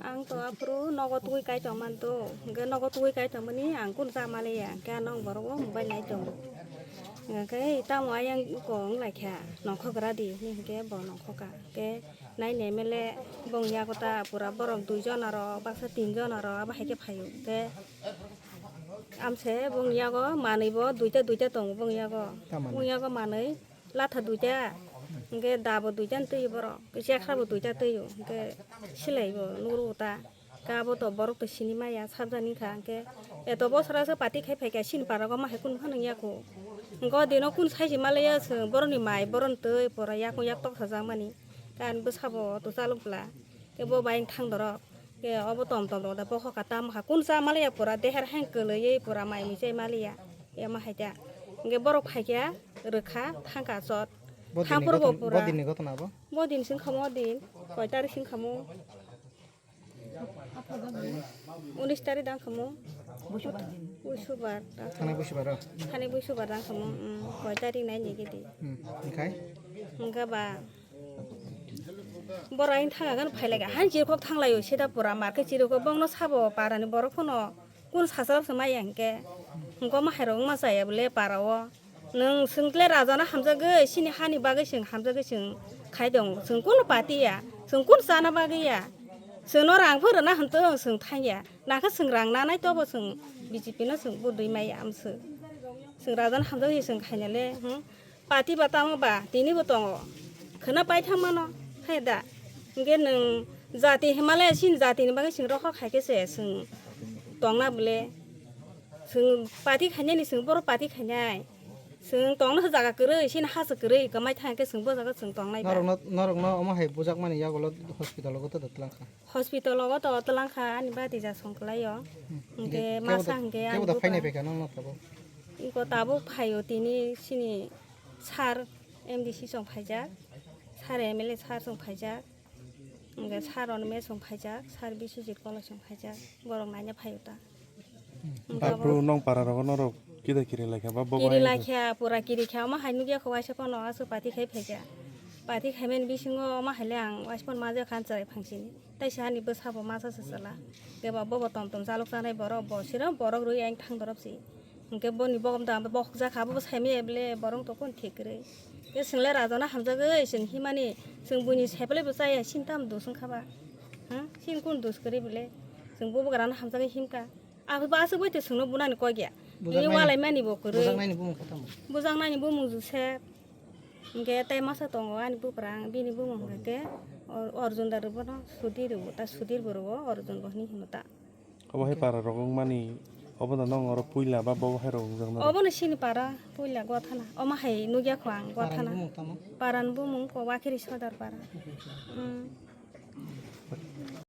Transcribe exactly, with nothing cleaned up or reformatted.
Ang to aphuru nogo tugui kai tongmani to, hwnkhe nogo tugui kai tongmani ang kunu cha manliya, hwnkhe ano ang borok o mobile nai tongo. Hwnkhe tamo ayang iko wng laikha, nongkhok gra di hwnwi hwnkhe bo nongkhok kha. Hwnkhe naini M L A bong yago ta pura borok dui jon aro baksa tin jon aro abo hai khe phaio. Hwnkhe amse bong yago manwi bo duita duita tongo bong yago. Tamani? Bong yago manwi. Latha duita, hwnkhe dabo duita twi borok, chekra bo duita twi, hwnkhe silai bo nukro ta. Khe abo to borok to sini maya, sabjani kha, hwnkhe eto bosora se party khai phaikha, sini para go ma hai kunu phano ya kho. Hwnkhe o dino kunu sai si malaya se, boroni mai, boroni twi, pora yakung yak tok sajak mani. Khe ani bwsa bo to chalok bla, khe bo bai thang dorok. Ke obo tom tom rok da bokhok ka tam kha. Kun cha malaya pura deher heng kwlwi pura mai mi chai malaya. Ema hai da. Hwnkhe borok phai kha rwkha thang kha chot. Bo dinni thang phuru bo ghotona, bo pura. Dinni ghotona bo? Bo din sing khamo din. Koi tarik sing khamo? Unis tarik dang khamo? Busubar. Thani busubar o? Thani busubar dang khamo. Hmm. Koi tarik nai ni gidi. Hmm. Hwnkhe? Hwnkhe ba. Borok ayang thang khe phai lai kha, han chirkhok thang lai o, sida pura mar khe chirkhok bongno sabo parani borok phano kun sachal se maya hwnkhe, hwnkhe omo hai rok wngma chaya bole para o. Nwng chwng tle raja no hamjagwi, sini hani bagwi chwng hamjagwi chwng khai tongo. Chwng kunu party ya, chwng kun chana bagwi ya. Chwng no rang phuru na hwn tong chwng thang ya. Nakhe chwng rang nanai tobo chwng B J P no chwng vote rwi maya amswk. Chwng raja no hamjagwi chwng khaina le, hmm? Party ba tamo ba, tini bo tongo. Khwna paithang mano, hai da. Hwnkhe nwng jati Himalaya chini jatini bagwi chwng rohor khai khe se chwng tongna bole. Chwng party khainani chwng borok party khainai. Chwng tongna jaga kwrwi, chini hachwk kwrwi, kwmai thang khe chwng bo jaga chwng tongnai ba. Norokno, norokno omo hai bujakmani yagulo hospital o gotho da twlang kha. Hospital o to twlang kha ani bati ja song kwlai o. Hmm. Hwnkhe kebo masa da, hwnkhe kebo ani da bupha. Phainai phaikha nang no tabuk? Iko tabuk phaio tini sini sir M D C song phaijak, sir M L A sir song phaijak, hwnkhe sir onme song phaijak, sir B C G kolai song phaijak, borok naina phaio ta. Aphuru nong para rogo norok kida kiri laikha ba bo kiri bai laikha, pura kiri kha, omo hai nukya kho waisa phano aswk party khai phaikha. Party khaimani bisingo omo hai le ang waisa phano majak kha cherai phangsini. Taisa ani bwsa bo masa se chwla. Keba bobo tom tom chalok chanai borok, bo siro borok rwi ang thang dorop si. Hwnkhe boni bogom da bokhok jakha, abo bo saimaya bole borok to kun thik kwrwi. Khe chwng le raja no hamjagwi chwng himani, chwng buini sai pele bo chaya, sini tamo dos wngkha ba? Ha? Sini kun dos kwrwi bole? Chwng bubagra no hamjagwi himkha. Abo bo aswk bai te chwngno bunani kok ya. Bini bujaknai, walaimani bo kwrwi. Bujaknaini bumung khe tamo? Bujaknaini bumung Joseph. Hwnkhe tei masa tongo ani buprang, bini bumung hwnkhe Or-, Orjun da rwbo no Sudhir rwbo, ta Sudhir bo rwbo, Orjun bo hwnwi hino ta. Obo hai para rok wngmani, obo da nong oro puila ba bo hai rok wngjaknai? Obo no sini para puila Gwathana. Omo hai nukya kho ang Gwathana. Parani bumung tamo? Parani bumung ko Wakiri Sodar para. Hmm.